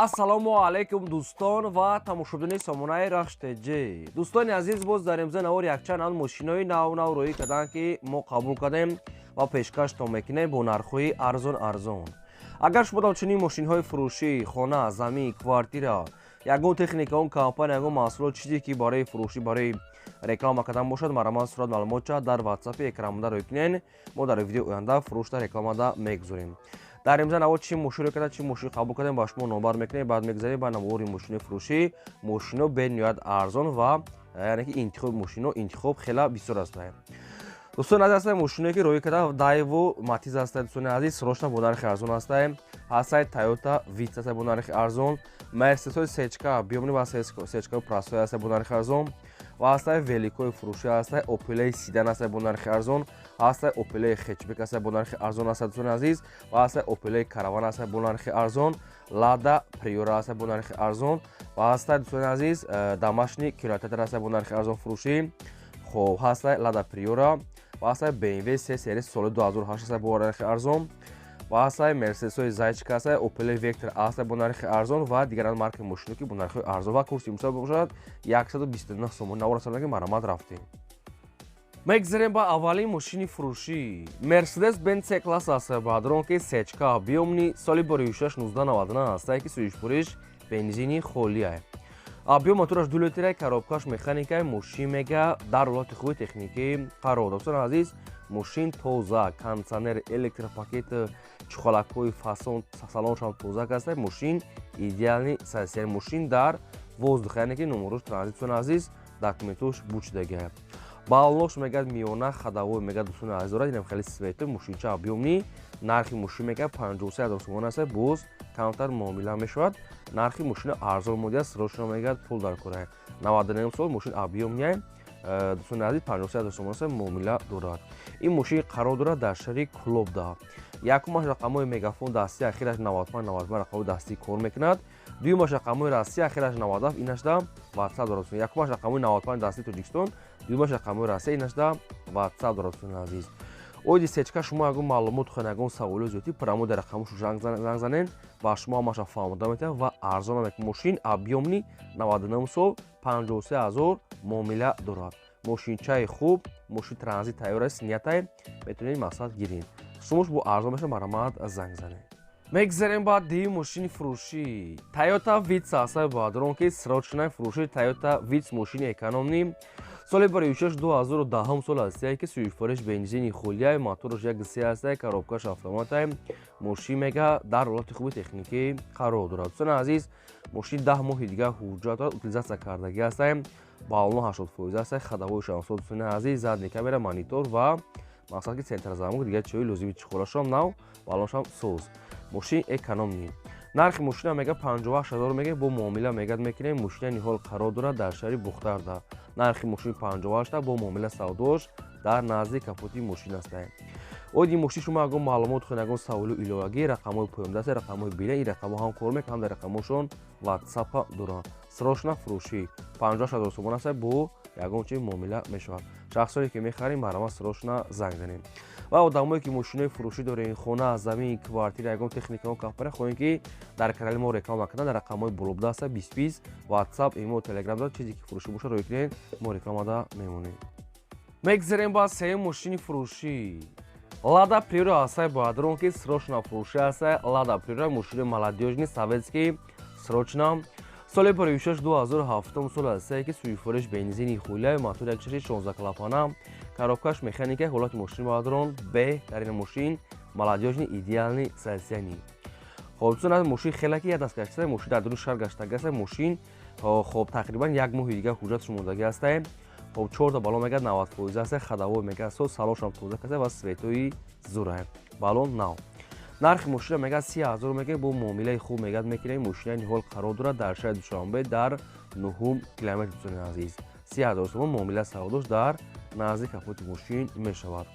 Ассалому алайкум, дӯстон ва тамошобинони сомонаи Рахш ТЖ. Дӯстони азиз, боз дар имза навор якчанд ан мошинои нав нав рӯӣ карданд, ки мо қабул кардем ва пешкаштон мекунем бо нархҳои арзон арзон. Агар шумо дар чунин мошинҳои фурӯшӣ, хона, замин, квартира, ягон техника, он компания, ягон маҳсулот, чизе ки барои фурӯшӣ, барои реклама кардан бошад, марамат сурат маълумотча дар ватсапи экранмонда рӯй кунед. Мо дар видеои оянда фурӯшда, рекламада мегузорем. Дар имза навор чӣ мошинро карда, чӣ мошин қабул кардем, ба шумо номбар мекунем. Баъд мегузарем ба навори мошини фурӯшӣ. Мошино бениҳоят арзон ва яъне ки интихоби мошино, интихоб хела бисёр аст. Дӯстони азиз, ҳастаи мошиное ки роҳӣ карда, Дайву Матиз ҳастаи. Дӯстони азиз, срочно бо нархи арзон ҳастаи. Ҳастаи Тойота Витс ҳастаи бо нархи арзон, Мерседесҳои сечка объёмный ва сечкаи простой ҳастаи бо нархи арзон ва ҳастаи великои фурӯшӣ ҳастаи, Опелаи седан ҳастаи бо нархи арзон, ҳастаи Опелаи хэтчбек ҳастаи бо нархи арзон ҳастаи, дӯстони азиз, ва ҳастаи Опелаи Караван ҳастаи бо нархи арзон, Лада Приора ҳастаи бо нархи арзон ва ҳастаи, дӯстони азиз, домашний кинотеатр ҳастаи бо нархи арзон фурӯшӣ. Хоб, ҳастаи Лада Приора ва ҳастаи BMW C серия соли 2008 ҳастаи бо нархи арзон ва ҳастаи Мерседесҳои зайчик ҳастаи, Опелаи Вектор ҳастаи бо нархи арзон ва дигаран марки мошино, ки бо нархҳои арзон ва курси имсол бошад 129 сомон. Навор ки марамат рафтем. Мегзарем ба аввалин мошини фурӯшӣ. Мерседес Бенц С класс аст, баъдрон ки сечка объёмный, соли боришаш 1999 ҳастае, ки сӯишпуриш бензини холия, объём мотораш 2 литра, коробкаш механикаи. Мошин мега дар ҳолати хуби техникӣ қарор. Дӯстони азиз, мошин тоза, кондитсионер, электропакет, чухалакҳои фасон, салоншам тоза аст. Мошин идеальный состояние, мошин дар воздух, яъне ки номерош транзит. Дӯстони азиз, документош бучдага, баллош мегӯяд миёна, ходовой мегӯяд, дӯстони азиз, дорад. Инам хеле светлый мошинча, объёмный. Нархи мошин мегӯяд 53 000 сомон аст, боз камтар муомила мешавад. Нархи мошина арзон модиаст, срочно мегӯяд пул дар кора. 99 сол, мошин объёмный, дӯстони азиз, 53 000 сомон аст, муомила дорад. Ин мошин қарор дорад дар шаҳри Кулобда. Якумаш рақамҳои мегафон дастӣ, ахираш 95 95 рақамҳои дастӣ кор мекунад. Дуюмаш рақамҳои Россия, ахираш 97, инашда ватсап дорад. Якумаш рақамҳои 95 дастии Тоҷикистон, дуюмаш рақамҳои Россия, инашда ватсап дорад. Дӯстони азиз, оиди сечка шумо ягон маълумот хоҳед, ягон саволи зиёдӣ, прямо дар рақамҳошу занг занед, ба шумо ҳамаша фаҳмода метавад ва арзон мекунад. Мошин объёмный, 99 сол, 53 ҳазор муомила дорад. Мошинчаи хуб, мошин транзит тайёр аст, ниятай метавонед мақсад гиред. Сумош бо арзон мешавад, марамат занг занед. Мегзарем ба дуюм мошини фурӯшӣ. Тойота Витс ҳастаи, баъдрон ки срочный фурӯши. Тойота Витс, мошини экономный, соли бароишаш 2010 сол ҳастае, ки сӯишпориш бензини холияй, мотораш 1,3 ҳастае, коробкаш автоматай. Мошин мега дар ҳолати хуби техникӣ қарор дорад. Дӯстони азиз, мошин 10 моҳи дигар ҳуҷҷат дорад, утилизация кардагӣ ҳастае, баллон 80% ҳастае, ходовой шамсо. Дӯстони азиз, задний камера, монитор ва мақсад ки центр замок, дигар чиҳои лозими, чехолашам нав, баллоншам соз. Мошин экономный. Нархи мошина мега 58 000 мега, бо муомила мегад мекунем. Мошина ниҳол қарор дорад дар шаҳри Бухтарда. Нархи мошин 58-та, бо муомила савдош дар назди капоти мошин астае. Оиди мошин шумо ягон маълумот хоҳед, ягон саволу иловагӣ, рақамҳои поёндаст, рақамҳои била. Ин рақамҳо ҳам кор мекунад, ҳам дар рақамҳошон ватсапа доранд. Срочно фурӯшӣ, 58 000 сомон аст, бо ягон чи муомила мешавад. Шахсоне ки мехарем, марҳамат, срочно занг занем. Ва одамое ки мошинои фурӯшӣ дорем, хона, замин, квартира, ягон техника, компания, хоҳем ки дар канали мо реклама кунад, дар рақамҳои болобуда аста, 20 20 ватсап, имо, телеграм дорад. Чизе ки фурӯшӣ бошад, рӯй кунед, мо рекламада мемонем. Мегзарем ба сеюм мошини фурӯшӣ. Лада Приора ҳастаи, баъдрон ки срочно фурӯшӣ ҳастаи. Лада Приора, мошини молодёжный, советский, срочно, соли пароишаш 2007 сол ҳастае, ки сӯйфориш бензини хулия, мотор 1,6, 16 клапана, коробкаш механика. Ҳолати мошини баъдрон беҳтарин, мошин молодёжный, идеальный состояние. Хоб, дӯстон, мошин хеле ки як даст гаштаи, мошин дар дуруни шаҳр гаштаги аст. Мошин, хоб, тақрибан як моҳи дигар ҳуҷҷатш мондагӣ ҳастае. Хоб, чорта баллон мегӯяд 90% аст, ходовой мегӯяд соз, салоншам тоза каса ва светои зура, баллон нав. Нархи мошина мегӯяд 30 000 мегӯяд, бо муомилаи хуб мегӯяд мекунем. Мошина ниҳол қарор дорад дар шаҳри Душанбе, дар нуҳум километр. Дӯстони азиз, 30 000 сомон, муомила савдош дар назди капоти мошин мешавад.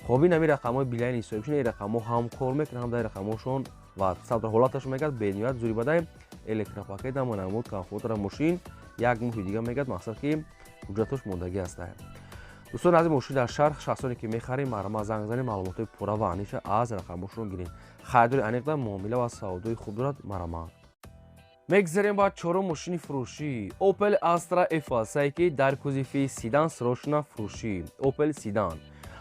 Хоб, ин ҳами рақамҳои билайни ҳисобишон. Ин рақамҳо ҳам кор мекунанд, ҳам дар рақамҳошон ватсап. Ҳолаташ мегӯяд бениҳоят зури бадай, электропакет, намонамуд, комфортра. Мошин як моҳи дига мегӯяд, мақсад ки ҳуҷҷатош мондагӣ ҳастанд. Дӯстон аз мошин дар шарх, шахсоне ки мехарем, марҳамат, занг занем, маълумотҳои пурра ва аниша аз рақамҳошон гирем. Харидори аниқ да муомила ва савдои хуб дорад, марҳамат. Мегзарем ба чорум мошини фурӯшӣ. Opel Astra F ҳастае, ки дар кузови седан срочно фурӯшӣ. Opel седан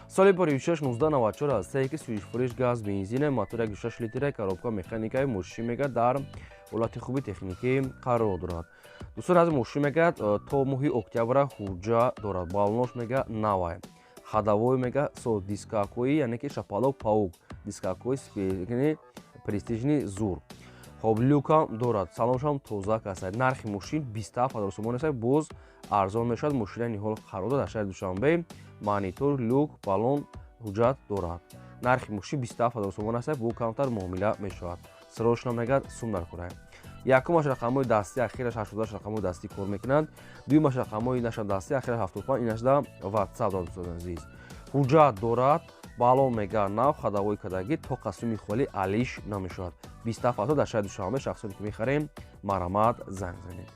соли 96 1994 ҳастае, ки сӯзишфуриш газ бензина, мотор 1,6 литра, коробка механикаи. Мошин мега дар ҳолати хуби техникӣ қарор дорад. Дӯстон аз, мошин мега то моҳи октябра ҳуҷҷа дорад. Баллонош мега навай, ходовой мега со дискакои, яъне ки шапалок, паук дискакои престижный зур. Хоб, люкам дорад, салоншам тоза аст. Нархи мошин 27 ҳазор сомон аст, боз арзон мешавад. Мошина ниҳол қарор дорад дар шаҳри Душанбе. Монитор, люк, баллон, ҳуҷҷат дорад. Нархи мошин 27 ҳазор сомон аст, бо камтар муомила мешавад. Срочно мегӯяд, сум дар кора. Якумаш рақамҳои дастӣ, ахираш 88 рақамҳои дастӣ кор мекунанд. Дуюмаш рақамҳои наша дастӣ, ахираш 75, инашда WhatsApp дорад. Дӯстони азиз, ҳуҷҷат дорад, баллон мега нав, ходовой кардагӣ, то қасуми холи алиш намешавад. 27 ҳазор дар шаҳри Душанбе. Шахсоне ки мехарем, марҳамат, занг занед.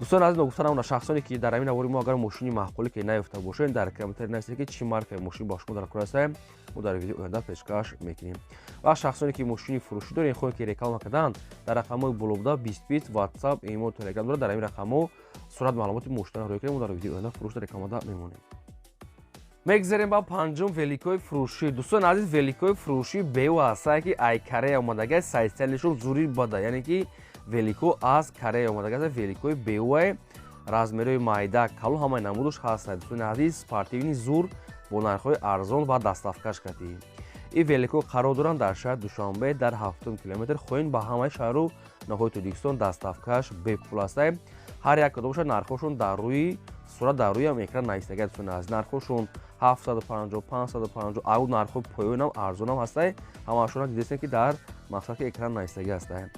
Дӯстони азиз, ногуфта намонда, шахсоне ки дар ҳамин навори мо агар мошини маъқуле ки наёфта бошед, дар комментарий нависед, ки чӣ маркаи мошин ба шумо дар кор аст, мо дар видеои оянда пешкаш мекунем. Ва шахсоне ки мошини фурӯшӣ дорем, хоҳем ки реклама кардан, дар рақамҳои боло буда 20 20 WhatsApp, имо, Telegram дорад. Дар ҳамин рақамҳо сурат, маълумоти мошинро рӯй кунем, мо дар видеои оянда фурӯш рекламада мемонем. Мегзарем ба панҷум великои фурӯшӣ. Дӯстони азиз, великои фурӯшӣ БУ ҳастае, ки ай Корея омадага. Состояниешон зури бада, яъне ки велико аз Корея омадага. Великои БУ размерои майда, калон, ҳамаи намудаш ҳастад. Дӯстони азиз, спортивный зур бо нархҳои арзон ва доставкаш кардӣ. Ин велико қарор доранд дар шаҳри Душанбе, дар ҳафтум километр. Хоҳем, ба ҳамаи шаҳру ноҳияи Тоҷикистон доставкаш бепул астае. Ҳар як кадомаша нархҳошон дар рӯи сурат, дар рӯи экран навистага. Дӯстони азиз, нархҳошон 750, 550, ау нархҳои поёнам, арзонам ҳастае. Ҳамаашонро дидестем, ки дар мақсад ки экран навистагӣ ҳастае.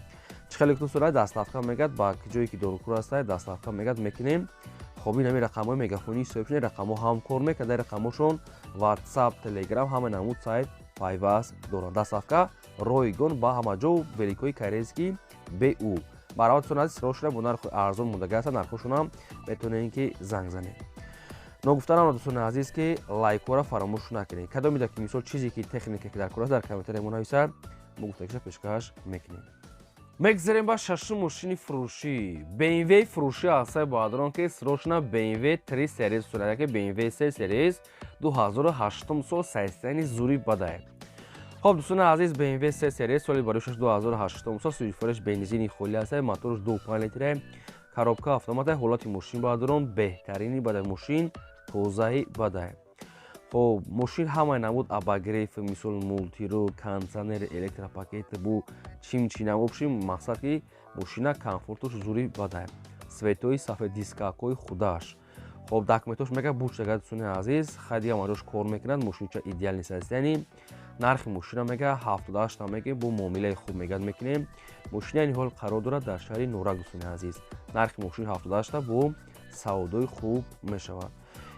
Чӣ хеле куту доставка мегӯяд, ба ҷое ки дорукур ҳастае, доставка мегӯяд мекунем. Хоб, ин ҳамин рақамҳои мегафонии ҳисобшуни рақамҳо ҳам кор мекард. Дар рақамҳошон WhatsApp, Telegram, ҳама намуд сайт пайваст доранд. Доставка ройгон ба ҳама ҷо. Великои корейский БУ бараватон аз срочно бо нархи арзон мондага аст. Нархҳошонам метавонед ки занг занед. Ногуфта намонад, дӯстони азиз, ки лайкҳоро фаромӯш накунед. Кадомида ки мисол чизе ки техника ки дар кор аст, дар комментария мо нависад, мо гуфтагиша пешкаш мекунем. Мегзарем ба шашум мошини фурӯшӣ. BMW фурӯшӣ ҳастаи, бародарон, ки срочно BMW 3 Series сурат, ки BMW 3 Series 2008 сол, состояние зури бадае. Хоб, дӯстони азиз, BMW 3 Series соли барои 2008 сол, сӯзишфуриш бензини холӣ ҳастаи, моторш 2,5 литра, коробка автомата. Ҳолати мошин, бародарон, беҳтарини бадай, мошин тозаи бадай. Хоб, мошин ҳамаи намуд обогрев, мисол мультирул, кондитсионер, электропакет, бу чимчина. Общем, мақсад ки мошина комфортуш зури бадай, светои сафед, дискакҳои худаш. Хоб, документош мега бучага. Дӯстони азиз, хайди ҳамаҷош кор мекунад. Мошинча идеальный состояние. Нархи мошина мега 78 мега, бо муомилаи хуб мегӯяд мекунем. Мошина ниҳол қарор дорад дар шаҳри Норак. Дӯстони азиз, нархи мошин 78, бо савдои хуб мешавад.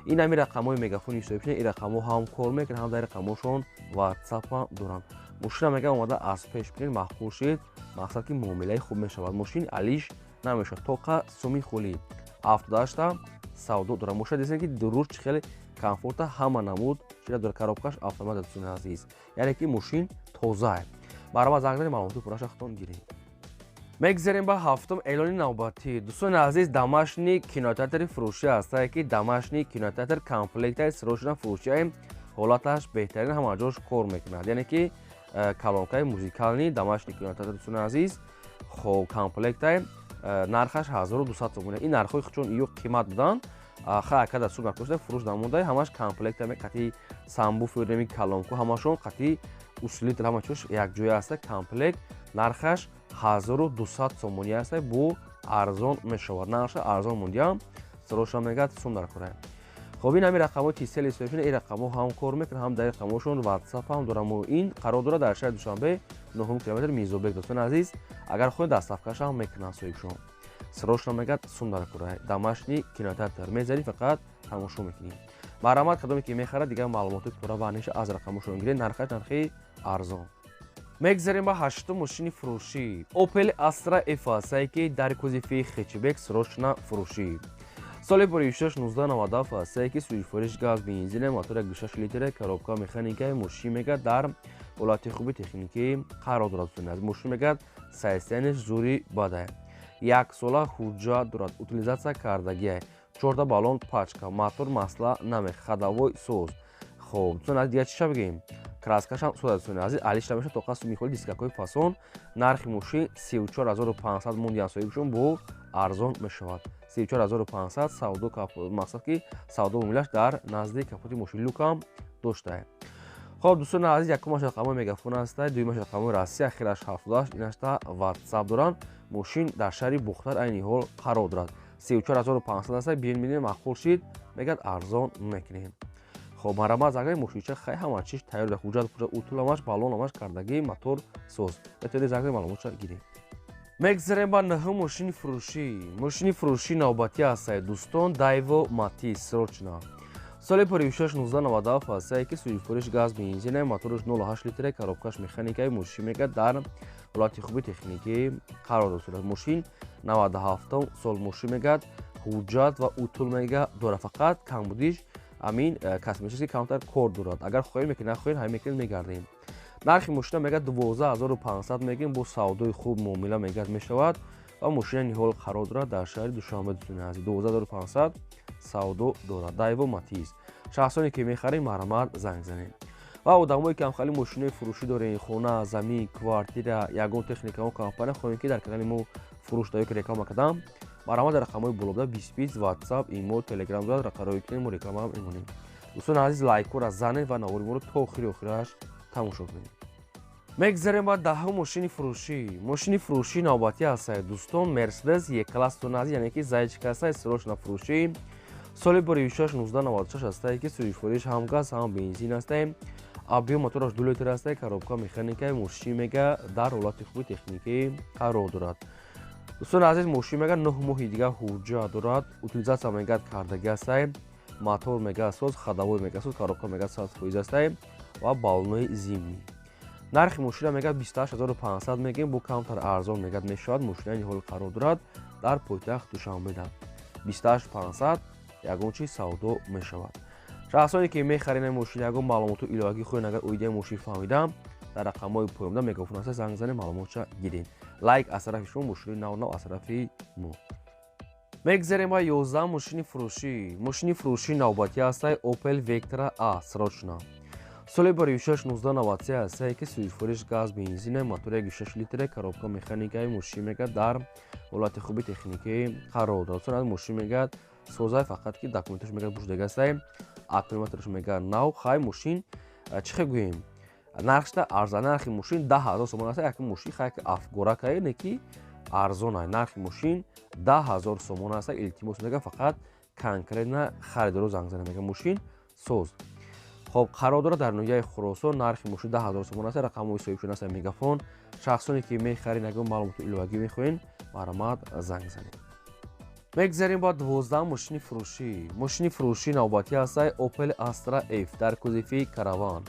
Ин ҳамин рақамҳои мегафони ҳисобшуда, ин рақамҳо ҳам кор мекунад, ҳам дар рақамҳошон WhatsApp ҳам доранд. Мошина мега омада аз пеш бинед, маъқул шид, мақсад ки муомилаи хуб мешавад. Мошин алиш намешавад, тоқа суми холӣ 78 савдо дорад. Мошина дидем, ки дуруш чӣ хеле комфорта, ҳама намуд чира дорад, коробкаш автомат. Дӯстони азиз, яъне ки мошин тозае. Барома занг занед, маълумоти пурраша худтон гиред. Мегзарем ба ҳафтум эълони навбатӣ. Дӯстони азиз, домашний кинотеатри фурӯшӣ ҳастае, ки домашний кинотеатр комплектаи срочно фурӯшиаи. Ҳолаташ беҳтарин, ҳама ҷош кор мекунад, яъне ки колонкаи музыкальный домашний кинотеатр. Дӯстони азиз, хоб, комплектаи нархаш 1200 сомон. Ин нархҳои чун ё қимат буданд, ха акада сум накошта фурӯш намонда. Ҳамаш комплекта қати сабвуферами, колонку, ҳамашон қати усилитель, ҳама чош якҷоя аста. Комплект нархаш 1200 сомонӣ аста, бо арзон мешавад. Нархша арзон мондиам, срочно мегӯяд, сум дар кора. Хоб, ин ҳамин рақамҳои Tcell ҳисобшуда, ин рақамҳо ҳам кор мекунад, ҳам дар рақамҳошон WhatsApp ҳам дорам. Ин қарор дорад дар шаҳри Душанбе, нуҳум километр, Мирзобек. Дӯстони азиз, агар хоҳед, доставкаша ҳам мекунанд соҳибшон. Срочно мегӯяд, сум дар кора. Домашний кинотеатр мезанӣ, фақат тамошо мекунӣ. Марҳамат, кадоме ки мехарад, дигар маълумоти пурра ва аниша аз рақамҳошон гиред. Нархаш нархи арзон. Мегзарем ба ҳаштум мошини фурӯшӣ. Opel Astra F ҳастае, ки дар кузови хэтчбек срочно фурӯшӣ. Соли 96 1997 ҳастае, ки сӯзишфуриш газ бензина, мотор 1,6 литра, коробка механикаи. Мошин мегӯяд дар ҳолати хуби техникӣ қарор дорад. Дӯстони азиз, мошин мегӯяд состояниеш зури бадае. Як сола ҳуҷҷат дорад, утилизация кардагиай, чорта баллон пачка, мотор масла наме, ходовой соз. Хоб, дӯстони азиз, дигар чиша бигӯем? Краскашам соз, дӯстони азиз, алиш намеша, тоқа сумихоли, дискакҳои фасон. Нархи мошин 34 500 мондиан, соҳибшон бо арзон мешавад. 34 500 савдо, мақсад ки савдо муомилаш дар назди капоти мошин, люкам доштае. Хоб, дӯстони азиз, якумаш рақамҳои Мегафон ҳастай, дуюмаш рақамҳои Россия, ахираш 78, инашта Ватсап доранд. Мошин дар шаҳри Бухтар айни ҳол қарор дорад. 34 500 ҳастай, биен, бинем, маъқул шид, мегӯяд, арзон мекунем. Хоб, марҳамат, заграи мошинча хай, ҳама чиз тайёр, ҳуҷҷат, утул ҳамаш, баллон ҳамаш кардагӣ, мотор соз. Метавонед заграи маълумотша гирем. Мегзарем ба нӯҳум мошини фурӯшӣ. Мошини фурӯшӣ навбатӣ ҳастай, дӯстон, Дайво Матис срочно. Соли паривишаш 1997 ҳастае ки сӯзишвориш газ, бензина, мотораш 08 литре, коробкаш механикаи. Мошин мегӯяд, дар ҳолати хуби техникӣ қарор дошта. Мошин 97 сол, мошин мегӯяд, ҳуҷҷат ва утул мега дорад, фақат камбудиш амин косметический камтар кор дорад. Агар хоҳем мекунем, нахоҳем, ҳамин мекунем, мегардем. Нархи мошина мегӯяд, 12 500 мегӯем, бо савдои хуб муомила мегӯяд мешавад ва мошина ниҳол қарор дорад дар шаҳри Душанбе. Дӯстони азиз, 12 500 савдо дорад Дайво Матиз. Шахсоне ки мехарем, марҳамат, занг занем. Ва одамое ки ҳамхали мошинои фурӯшӣ дорем, хона, замин, квартира, ягон техника, он компания хоҳем ки дар канали мо фурӯш даё ки реклама кардам, марҳамат, дар рақамҳои болобуда 20 20 Ватсап, Имо, Телеграм дорад, рақамҳое кунем, мо рекламаам мемонем. Дӯстони азиз, лайкҳоро занед ва навори моро то охири охираш тамошо кунед. Мегзарем ба даҳум мошини фурӯшӣ. Мошини фурӯшӣ навбатӣ ҳастад, дӯстон, Мерседес Е класс, дӯстони, яъне ки зайчик ҳастад, срочно фурӯшӣ. Соли боришаш 1996 ҳастае ки сӯзишвориш ҳам газ, ҳам бензин ҳастае, объём мотораш 2 литр ҳастае, коробка механикаи. Мошин мега, дар ҳолати хуби техникӣ қарор дорад. Дӯстони азиз, мошин мега, 9 моҳи дигар ҳуҷҷат дорад, утилизация мегӯяд кардагӣ ҳастае, мотор мега соз, ходовой мега соз, коробка мега 100% ҳастае ва баллонои зимний. Нархи мошина мегӯяд, 28 500 мегӯем, бо камтар арзон мегӯяд мешавад. Мошина ниҳол қарор дорад дар пойтахт Душанбеда. 28 500 ягон чиз савдо мешавад. Шахсоне ки мехарем мошин, ягон маълумоту иловагӣ хоҳед, агар оидаи мошин фаҳмидам, дар рақамҳои поёнда Мегафон аста, занг занед, маълумотша гиред. Лайк аз тарафи шумо, мошини нав нав аз тарафи мо. Мегзарем ба 11 мошини фурӯшӣ. Мошини фурӯшӣ навбатӣ ҳастай, Opel Vectra A срочно. Соли баришаш 1993 ҳастае ки сӯзишвориш газ, бензина, мотори 1,6 литре, коробка механикаи. Мошин мегӯяд, дар ҳолати хуби техникӣ қарор дорад. Сонад, мошин мегӯяд, созай, фақат ки документаш мегӯяд бушдага ҳастай, аккумулятораш мегӯяд нав. Хай, мошин чӣ хел гӯем, нархшта арзан, нархи мошин 10 000 сомон аст. Як мошин хай афгоракае не ки арзон, нархи мошин 10 000 сомон аст. Илтимос мегӯяд, фақат конкретно харидоро занг зана, мегӯяд, мошин соз. Хоб, қарор дорад дар ноҳияи Хуросон. Нархи мошин 10 000 сомон аст, рақамҳои соҳибшуда аст Мегафон. Шахсоне ки мехаред, ягон маълумоту иловагӣ мехоҳед, марҳамат, занг занед. Мегзарем ба 12 мошини фурӯшӣ. Мошини фурӯшӣ навбатӣ ҳастай, Opel Astra F дар кузови Караван.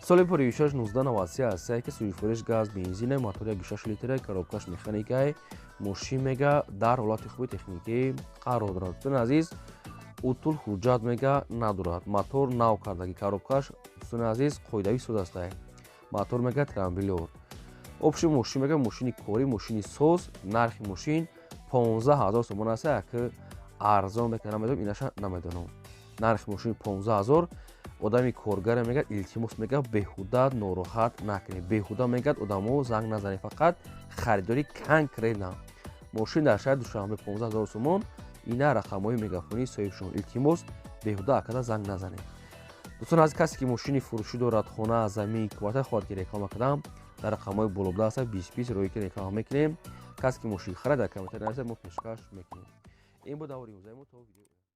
Соли поришаш 1993 ҳастае ки сӯзишвориш газ, бензина, мотори 1,6 литре, коробкаш механикай. Мошин мега, дар ҳолати хуби техникӣ қарор дорад. Дӯстони азиз, утул ҳуҷҷат мега надорад, мотор нав кардагӣ, коробкаш, дӯстони азиз, қоидавӣ соз астае, мотор мега трамблёр. Общий мошин мега, мошини корӣ, мошини соз. Нархи мошин 15 000 сомон аст, як арзон мека намедонам, инаша намедонам. Нархи мошини 15 000. Одами коргаре мегӯяд, илтимос мегӯяд, беҳуда нороҳат накунед, беҳуда мегӯяд, одамо занг назанед, фақат харидори конкретно. Мошин дар шаҳри Душанбе, 15 000 сомон. Ина рақамҳои мегафонии соҳибшон. Илтимос, беҳуда акада занг назанед. Дӯстон аз касе ки мошини фурӯшӣ дорад, хона, замин, квартира хоҳад ки реклама кардам, дар рақамҳои болобуда аст, 20 20 роҳе ки реклама мекунем. Касе ки мошин харад, дар комментария нависад, мо пешкаш мекунем. Ин буд давори имрӯзаи мо. То видео.